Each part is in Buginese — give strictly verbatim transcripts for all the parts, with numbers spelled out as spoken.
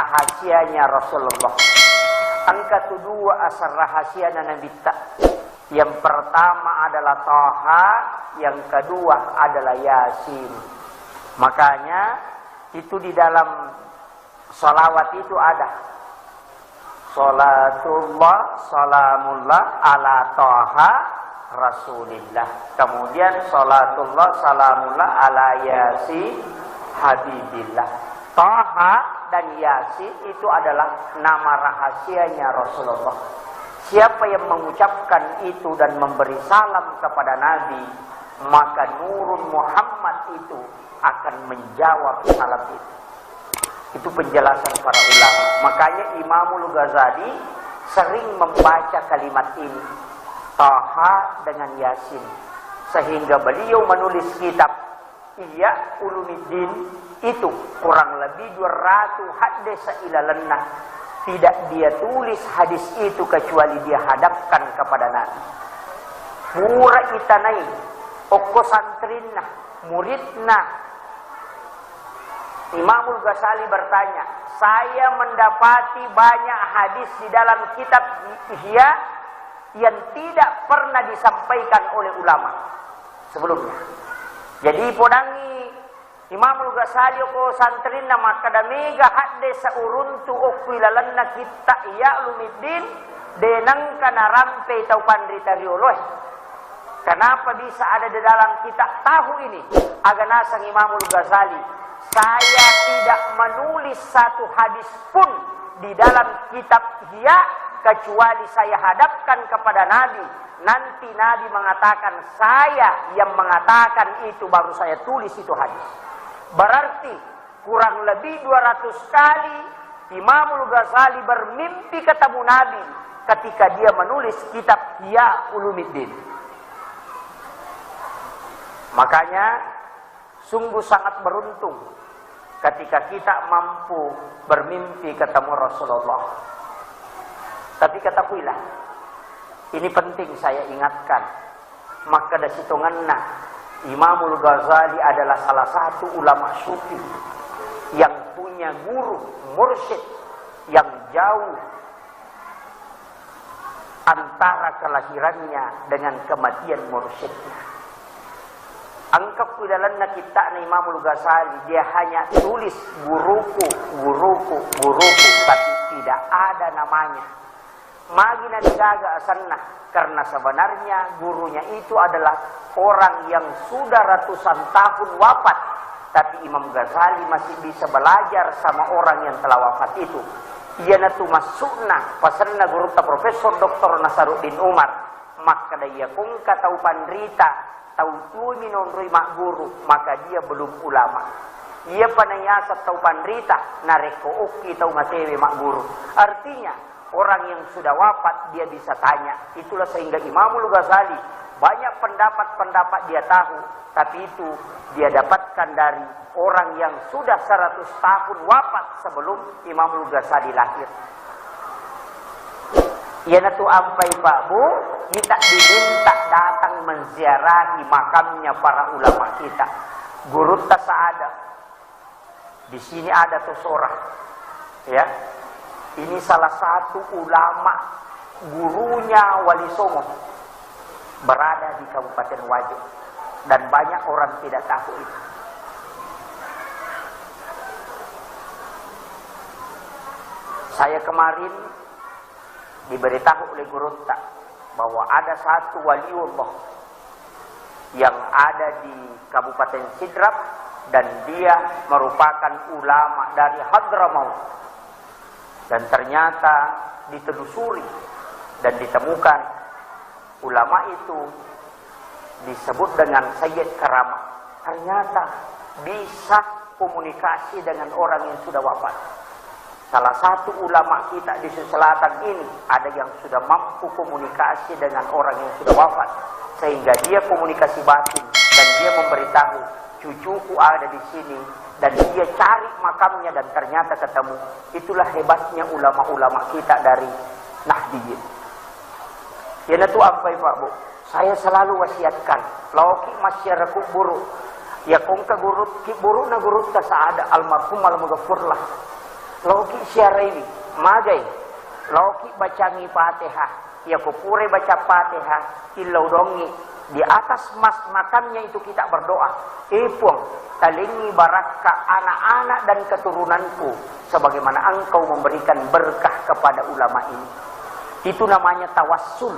Rahasianya Rasulullah. Engka tu dua asal rahasiana Nabitta. Yang pertama adalah Taha, yang kedua adalah Yasin. Makanya itu di dalam salawat itu ada, "Salatullah, salamullah ala Taha Rasulillah." Kemudian, "Salatullah, salamullah ala Yasin Habibillah." Taha dan Yasin itu adalah nama rahasianya Rasulullah. Siapa yang mengucapkan itu dan memberi salam kepada Nabi, maka nurun Muhammad itu akan menjawab salam itu. Itu penjelasan para ulama. Makanya Imamul Ghazali sering membaca kalimat ini, Taha dengan Yasin. Sehingga beliau menulis kitab Ihya Ulumuddin itu, kurang lebih dua ratus hadis ilalenna. Tidak dia tulis hadis itu kecuali dia hadapkan kepada Nabi. Pura itanai okko santrinna, muridna. Imamul Ghazali bertanya, "Saya mendapati banyak hadis di dalam kitab Ihya yang tidak pernah disampaikan oleh ulama sebelumnya." Jadi, podangi Imamul Ghazali ko santrinna makkeda, "Mega hadde sauruntu okku ilalenna kitta Ihya Ulumuddin, de nengka narampei tau panrita rioloe." Kenapa bisa ada di dalam kitab tahu ini? Aga naseng Imamul Ghazali, "Saya tidak menulis satu hadis pun di dalam kitab Ihya kecuali saya hadapkan kepada Nabi. Nanti Nabi mengatakan, saya yang mengatakan itu, baru saya tulis itu hadis." Berarti kurang lebih dua ratus kali Imamul Ghazali bermimpi ketemu Nabi ketika dia menulis kitab Ihya Ulumuddin. Makanya, sungguh sangat beruntung ketika kita mampu bermimpi ketemu Rasulullah. Tapi ketahuilah, ini penting saya ingatkan. Makkeda sitongenna, Imamul Ghazali adalah salah satu ulama sufi yang punya guru, mursyid yang jauh antara kelahirannya dengan kematian mursyidnya. Engka ku ilalenna kitta'na Imamul Ghazali, dia hanya tulis, "Guruku, guruku, guruku," tapi tidak ada namanya. Magi nanigaga asenna? Karena sebenarnya gurunya itu adalah orang yang sudah ratusan tahun wafat, tapi Imam Ghazali masih bisa belajar sama orang yang telah wafat itu. Iyanatu maksudna pasenna gurutta Profesor Doktor Nasaruddin Umar, makkeda, "Iya kongka tau panrita, tau tuomi nonroi magguru, maka dia belum ulama. Iyapa naiaseng tau panrita, narekko okki tau matewe magguru." Artinya, orang yang sudah wafat, dia bisa tanya. Itulah sehingga Imamul Ghazali, banyak pendapat-pendapat dia tahu, tapi itu dia dapatkan dari orang yang sudah seratus tahun wafat sebelum Imamul Ghazali lahir. Iyanatu ampai, Pak, Bu, kita diminta datang menziarahi makamnya para ulama kita. Gurutta Sa'ada. Di sini ada Tosora. Ya. Ini salah satu ulama, gurunya Wali Songo, berada di Kabupaten Wajo. Dan banyak orang tidak tahu itu. Saya kemarin diberitahu oleh gurutta bahwa ada satu waliullah yang ada di Kabupaten Sidrap, dan dia merupakan ulama dari Hadramaut. Dan ternyata ditelusuri dan ditemukan ulama itu disebut dengan Sayyid Karamah. Ternyata bisa komunikasi dengan orang yang sudah wafat. Salah satu ulama kita di Sulawesi Selatan ini ada yang sudah mampu komunikasi dengan orang yang sudah wafat, sehingga dia komunikasi batin dan dia memberitahu, "Cucuku ada di sini," dan dia cari makamnya dan ternyata ketemu. Itulah hebatnya ulama-ulama kita dari Nahdliyin. Iyanatu ampai, Pak, Bu. Saya selalu wasiatkan, laoki massiara kubburu. Iya kongka guru, kibburuna gurutta Sa'ada almarhum Al-Mughafurlah. Laoki siaraiwi, magai, laoki bacangi Fatihah. Iyako pura baca Fatihah, illau dongi di atas mas makamnya itu kita berdoa, "Eh Puang, talengi barakka anak-anak dan keturunanku sebagaimana Engkau memberikan berkah kepada ulama ini." Itu namanya tawassul.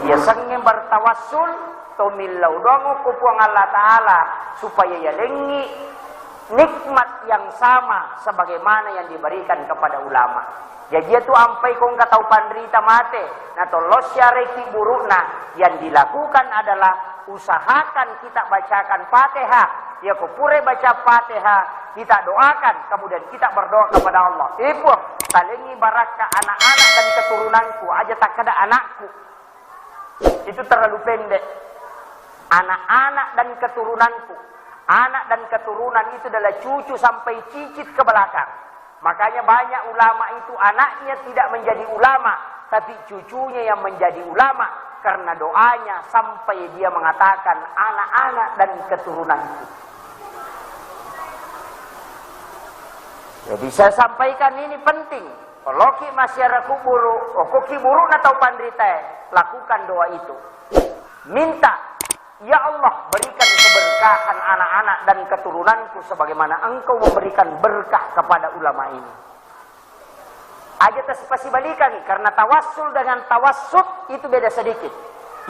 Yasengnge bertawassul, to millau doang ko Puang Allah Ta'ala supaya yalengngi nikmat yang sama sebagaimana yang diberikan kepada ulama. Jaji iyatu ampai ko engka tau panrita mate, na tollo siarai kiburu'na, yang dilakukan adalah usahakan kita bacakan Fatihah. Iyako pura baca Fatihah, kita doakan, kemudian kita berdoa kepada Allah. Eh Puang, talengi barakka anak-anak dan keturunanku, aja takkeda anakku. Itu terlalu pendek. Anak-anak dan keturunanku. Anak dan keturunan itu adalah cucu sampai cicit ke belakang. Makanya banyak ulama itu anaknya tidak menjadi ulama, tapi cucunya yang menjadi ulama karena doanya sampai dia mengatakan anak-anak dan keturunanku. Jadi saya sampaikan ini penting. Loki masyarakat kuburu, okoki burukna tau panritae, lakukan doa itu. Minta, "Ya Allah, berikan keberkahan anak-anak dan keturunanku sebagaimana Engkau memberikan berkah kepada ulama ini." Aja tas-, pasibalikangi, karena tawassul dengan tawassut itu beda sedikit.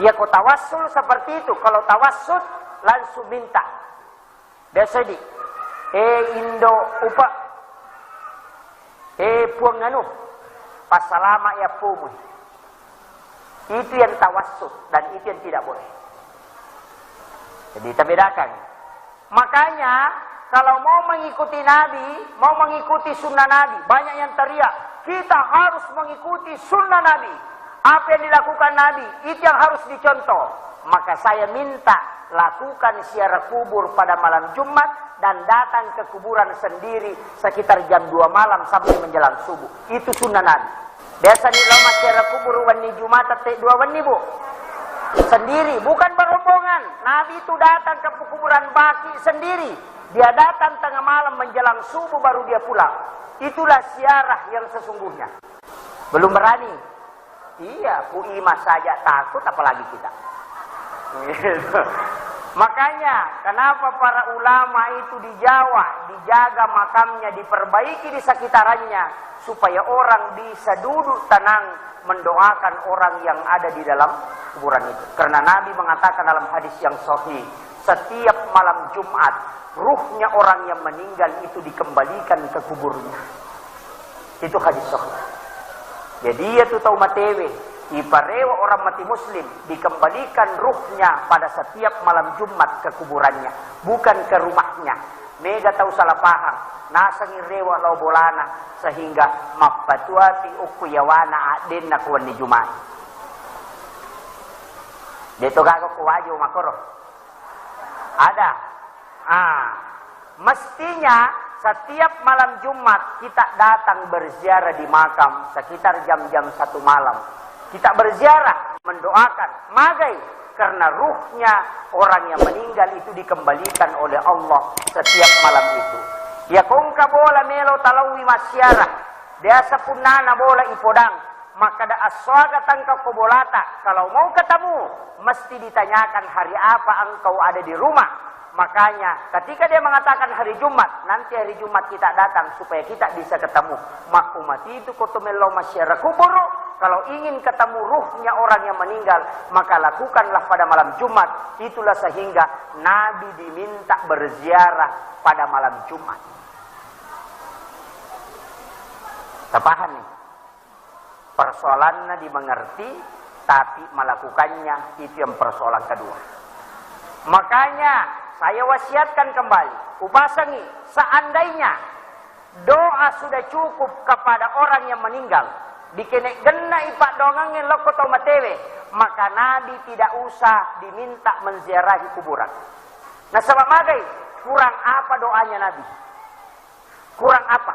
Ya, kok tawassul seperti itu, kalau tawassut langsung minta. Biasa di, "Eh, Indo Upa, eh, Puang anu, passalama ya pomu." Itu yang tawassut dan itu yang tidak boleh. Jadi, kita bedakan. Makanya, kalau mau mengikuti Nabi, mau mengikuti sunnah Nabi, banyak yang teriak, "Kita harus mengikuti sunnah Nabi." Apa yang dilakukan Nabi, itu yang harus dicontoh. Maka saya minta, lakukan ziarah kubur pada malam Jumat dan datang ke kuburan sendiri sekitar jam dua malam sampai menjelang subuh. Itu sunnah Nabi. Biasa ni lao maziarah kubur wenni Jumat tette dua wenni, Bu. Sendiri, bukan berombongan. Nabi itu datang ke kuburan Baki sendiri. Dia datang tengah malam menjelang subuh baru dia pulang. Itulah ziarah yang sesungguhnya. Belum berani. Iya, Pu Ima saja takut, apalagi kita. Gitu. Makanya, kenapa para ulama itu di Jawa dijaga makamnya, diperbaiki di sekitarannya, supaya orang bisa duduk tenang mendoakan orang yang ada di dalam kuburan itu. Karena Nabi mengatakan dalam hadis yang sahih, setiap malam Jumat, ruhnya orang yang meninggal itu dikembalikan ke kuburnya. Itu hadis sahih. Jadi, iyatu tau matewe, iparewa orang mati muslim, dikembalikan ruhnya pada setiap malam Jumat ke kuburannya, bukan ke rumahnya. Mega tau salah paham, nasengi rewa lao bolana, sehingga mappatuati ukku yawana addenna ko wenni Jumat. De to gaga ko wajo makoro. Ada. Ah, mestinya setiap malam Jumat kita datang berziarah di makam sekitar jam-jam satu malam. Kita berziarah, mendoakan, magai, karena ruhnya orang yang meninggal itu dikembalikan oleh Allah setiap malam itu. Ya, ko engka bola melo talauwi massiarah, biasa punnana bola ipodang, makkeda assoaga tengka ko bolata, kalau mau ketemu, mesti ditanyakan hari apa engkau ada di rumah. Makanya, ketika dia mengatakan hari Jumat, nanti hari Jumat kita datang supaya kita bisa ketemu. Makku mati itu koto mello masyarakat kubur, kalau ingin ketemu ruhnya orang yang meninggal, maka lakukanlah pada malam Jumat. Itulah sehingga Nabi diminta berziarah pada malam Jumat. Terpaham nih? Persoalannya dimengerti, tapi melakukannya itu yang persoalan kedua. Makanya saya wasiatkan kembali, upasangi, seandainya doa sudah cukup kepada orang yang meninggal, dikene genna ipaddoangengnge lokko tau matewe, maka Nabi tidak usah diminta menziarahi kuburan. Nasaba magai, kurang apa doanya Nabi? Kurang apa?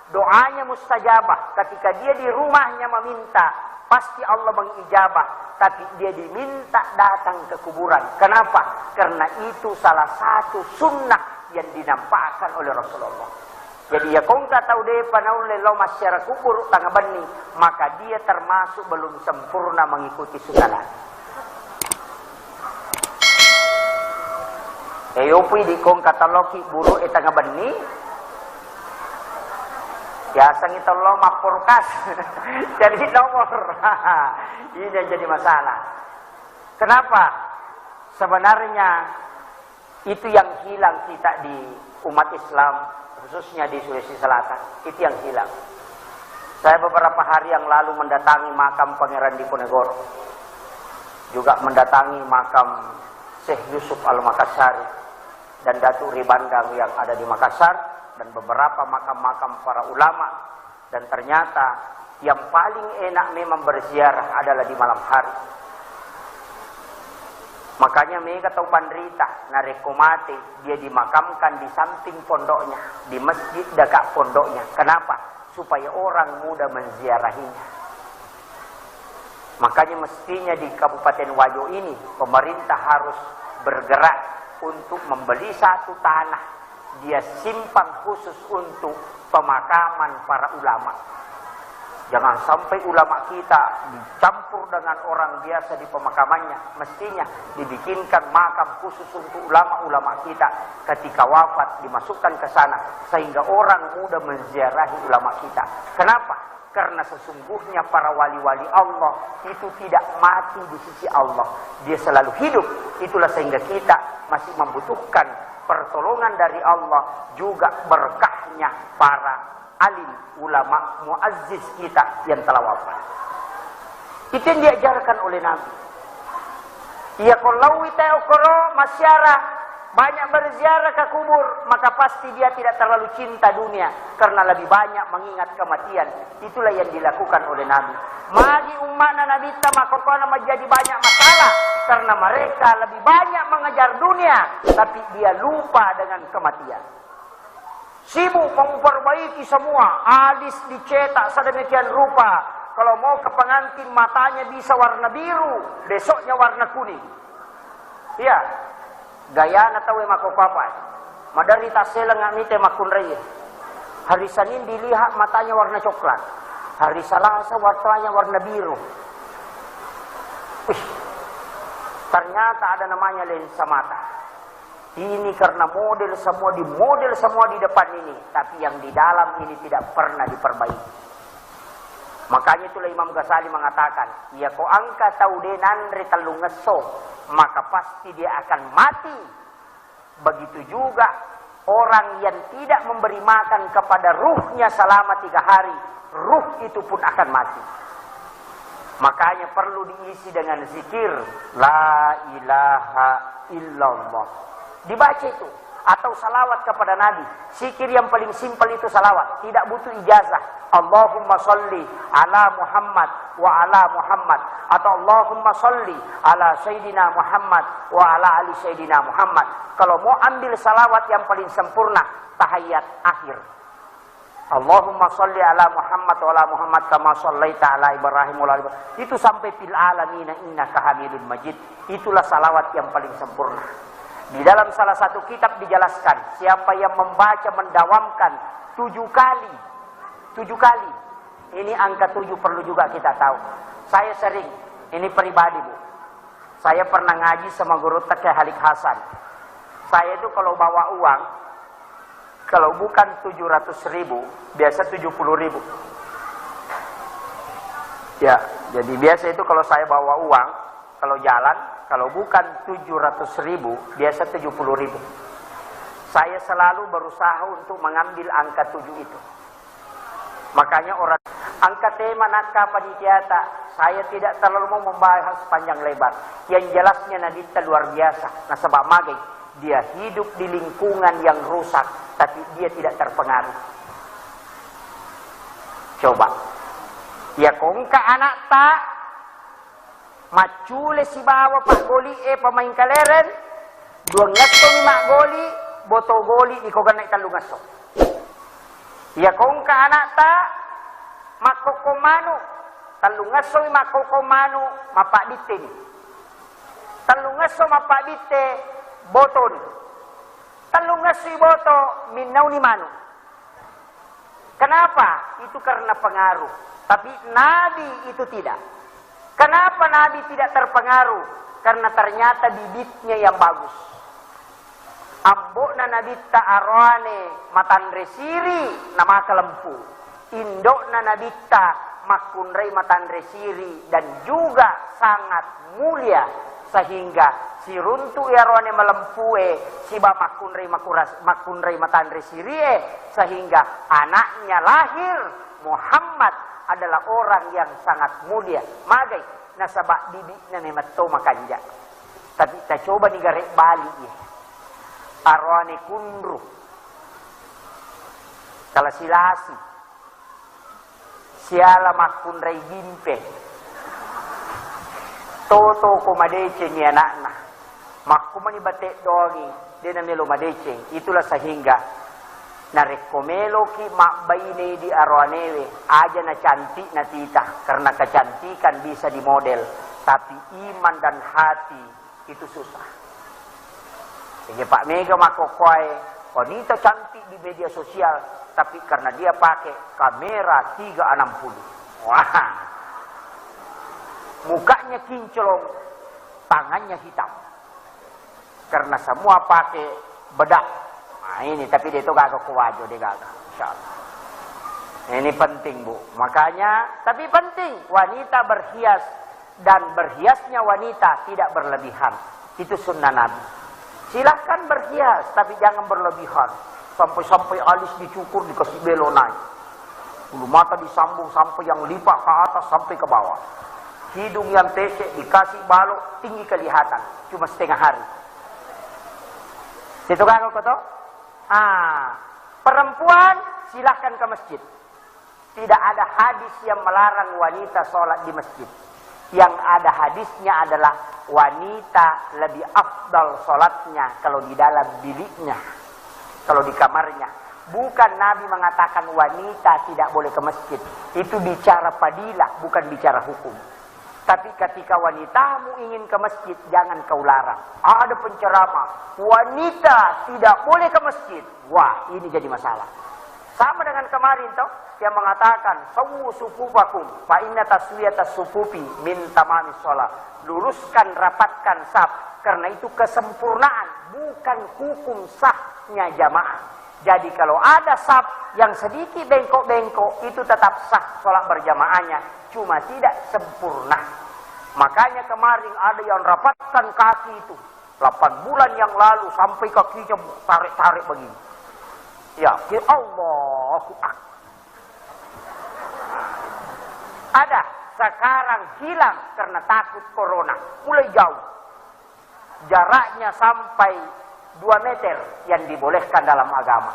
Doanya mustajabah. Ketika dia di rumahnya meminta, pasti Allah mengijabah. Tapi dia diminta datang ke kuburan. Kenapa? Karena itu salah satu sunnah yang dinampakkan oleh Rasulullah. Jadi, iya kongka tau depa naulle lao massiara kuburu tangnga benni, maka dia termasuk belum sempurna mengikuti sunnah Nabi. E, yopi di kongka tau laoki buru e tangnga benni, biasangi tau lao mapporkas. Jadi nomor. Ini yang jadi masalah. Kenapa? Sebenarnya itu yang hilang kita di umat Islam, khususnya di Sulawesi Selatan. Itu yang hilang. Saya beberapa hari yang lalu mendatangi makam Pangeran Diponegoro, juga mendatangi makam Syekh Yusuf Al-Makassari dan Datuk Ribandang yang ada di Makassar, dan beberapa makam-makam para ulama. Dan ternyata yang paling enak memang berziarah adalah di malam hari. Makanya mega tau panrita, narekko mate, dia dimakamkan di samping pondoknya, di masjid dekat pondoknya. Kenapa? Supaya orang mudah menziarahinya. Makanya mestinya di Kabupaten Wajo ini, pemerintah harus bergerak untuk membeli satu tanah, dia simpan khusus untuk pemakaman para ulama. Jangan sampai ulama kita dicampur dengan orang biasa di pemakamannya. Mestinya dibikinkan makam khusus untuk ulama-ulama kita. Ketika wafat, dimasukkan ke sana, sehingga orang mudah menziarahi ulama kita. Kenapa? Karena sesungguhnya para wali-wali Allah itu tidak mati di sisi Allah. Dia selalu hidup. Itulah sehingga kita masih membutuhkan pertolongan dari Allah, juga berkahnya para alim, ulama, muazzin kita yang telah wafat. Itu yang diajarkan oleh Nabi. Iya, ko laowi tau okkoro massiara, banyak berziarah ke kubur, maka pasti dia tidak terlalu cinta dunia karena lebih banyak mengingat kematian. Itulah yang dilakukan oleh Nabi. Magi umma'na Nabitta makkokoana menjadi banyak masalah karena mereka lebih banyak mengejar dunia, tapi dia lupa dengan kematian. Sibuk memperbaiki semua, alis dicetak sedemikian rupa. Kalau mau ke pengantin, matanya bisa warna biru, besoknya warna kuning. Iya, gayana tauwe makkokkoe. Maderri tasseleng mite makkunraie. Hari Senin dilihat matanya warna coklat. Hari Selasa matanya warna biru. Wih, ternyata ada namanya lensa mata. Ini karena model semua di model semua di depan ini, tapi yang di dalam ini tidak pernah diperbaiki. Makanya itulah Imam Ghazali mengatakan, iya ko engka tau de nanre tellungngesso, maka pasti dia akan mati. Begitu juga orang yang tidak memberi makan kepada ruhnya selama tiga hari, ruh itu pun akan mati. Makanya perlu diisi dengan zikir, la ilaha illallah. Dibaca itu. Atau salawat kepada Nabi. Zikir yang paling simpel itu salawat. Tidak butuh ijazah. Allahumma salli ala Muhammad wa ala Muhammad. Atau Allahumma salli ala Sayyidina Muhammad wa ala ali Sayyidina Muhammad. Kalau mau ambil salawat yang paling sempurna, tahiyat akhir. Allahumma salli ala Muhammad wa ala Muhammad kama sallaita ala Ibrahim wa ala Ibrahim. Itu sampai fil alamina innaka hamidun majid. Itulah salawat yang paling sempurna. Di dalam salah satu kitab dijelaskan, siapa yang membaca, mendawamkan tujuh kali, tujuh kali. Ini angka tujuh perlu juga kita tahu. Saya sering, ini pribadi, Bu. Saya pernah ngaji sama guru Tekeh Halik Hasan. Saya itu kalau bawa uang, kalau bukan tujuh ratus ribu, biasa tujuh puluh ribu. Ya, jadi biasa itu kalau saya bawa uang, kalau jalan, kalau bukan tujuh ratus ribu, biasa tujuh puluh ribu. Saya selalu berusaha untuk mengambil angka tujuh itu. Makanya orang angka tema nakka panitiata, saya tidak terlalu mau membahas panjang lebar. Yang jelasnya Nabitta luar biasa. Nasaba magai, dia hidup di lingkungan yang rusak, tapi dia tidak terpengaruh. Coba. Ya kongka anakta, maccule sibawa paggoli'e pemain kalereng, duangngessomi maggoli, boto goli di koganna tellungesso. Iya kongka anakta, makkokko manu, tellungessomi makkokko manu, mappadditteni. Tellungesso mappadditte, botoni. Tellungessoi boto, minnauni manu. Kenapa? Itu karena pengaruh. Tapi Nabi itu tidak. Kenapa Nabi tidak terpengaruh? Karena ternyata bibitnya yang bagus. Ambo'na Nabitta aroane matanre siri, namaka lempu. Indo'na Nabitta makkunrai matanre siri dan juga sangat mulia, sehingga siruntu'i aroane malempue siba makkunrai makuras-, makkunrai matanre sirie, sehingga anaknya lahir, Muhammad adalah orang yang sangat mulia. Magai? Nasaba bibi'na memetto makanja. Tapi tacobani gare' bali, iya. Aroane kunru. Kala silasi. Siala makkunrai gimpe. Toto ko madecengi anakna. Makkumani bate' doangi, de' namelo madeceng. Itulah sehingga narekko meloki mabbaine di aroanewe, aja na cantik natita, karena kecantikan bisa dimodel, tapi iman dan hati itu susah. Jadi Pak Mega makkokkoe, wanita cantik di media sosial, tapi karena dia pakai kamera tiga enam puluh. Wah. Mukanya kinclong, tangannya hitam. Karena semua pakai bedak. Nah, ini, tapi de' to gaga ko wajo, de' gaga. Insya Allah. Ini penting, Bu. Makanya, tapi penting, wanita berhias dan berhiasnya wanita tidak berlebihan. Itu sunnah Nabi. Silahkan berhias, tapi jangan berlebihan. Sampai-sampai alis dicukur, dikasih belo naik. Bulu mata disambung sampai yang lipa ke atas, sampai ke bawah. Hidung yang pesek dikasih balok, tinggi kelihatan. Cuma setengah hari. Situ kan, kau tahu? Ah, perempuan silahkan ke masjid. Tidak ada hadis yang melarang wanita sholat di masjid. Yang ada hadisnya adalah wanita lebih afdal sholatnya kalau di dalam biliknya, kalau di kamarnya. Bukan Nabi mengatakan wanita tidak boleh ke masjid. Itu bicara fadilah, bukan bicara hukum. Tapi ketika wanitamu ingin ke masjid, jangan kau larang. Ada penceramah, wanita tidak boleh ke masjid. Wah, ini jadi masalah. Sama dengan kemarin toh, yang mengatakan, "Sawwu sufufakum, fa inna taswiyatas sufufi min tamamis shalah." Luruskan, rapatkan saf, karena itu kesempurnaan, bukan hukum sahnya jamaah. Jadi kalau ada saf yang sedikit bengkok-bengkok, itu tetap sah sholat berjamaahnya, cuma tidak sempurna. Makanya kemarin ada yang rapatkan kaki itu, delapan bulan yang lalu sampai kakinya tarik-tarik begini. Ya, ki-, Allahu Akbar. Ada, sekarang hilang karena takut corona. Mulai jauh. Jaraknya sampai dua meter yang dibolehkan dalam agama.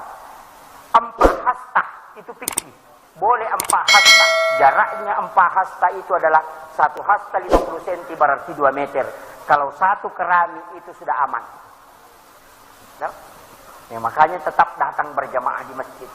Empat hasta itu fikih. Boleh empat hasta. Jaraknya empat hasta itu adalah satu hasta lima puluh senti, berarti dua meter. Kalau satu keramik itu sudah aman. No? Ya, makanya tetap datang berjamaah di masjid.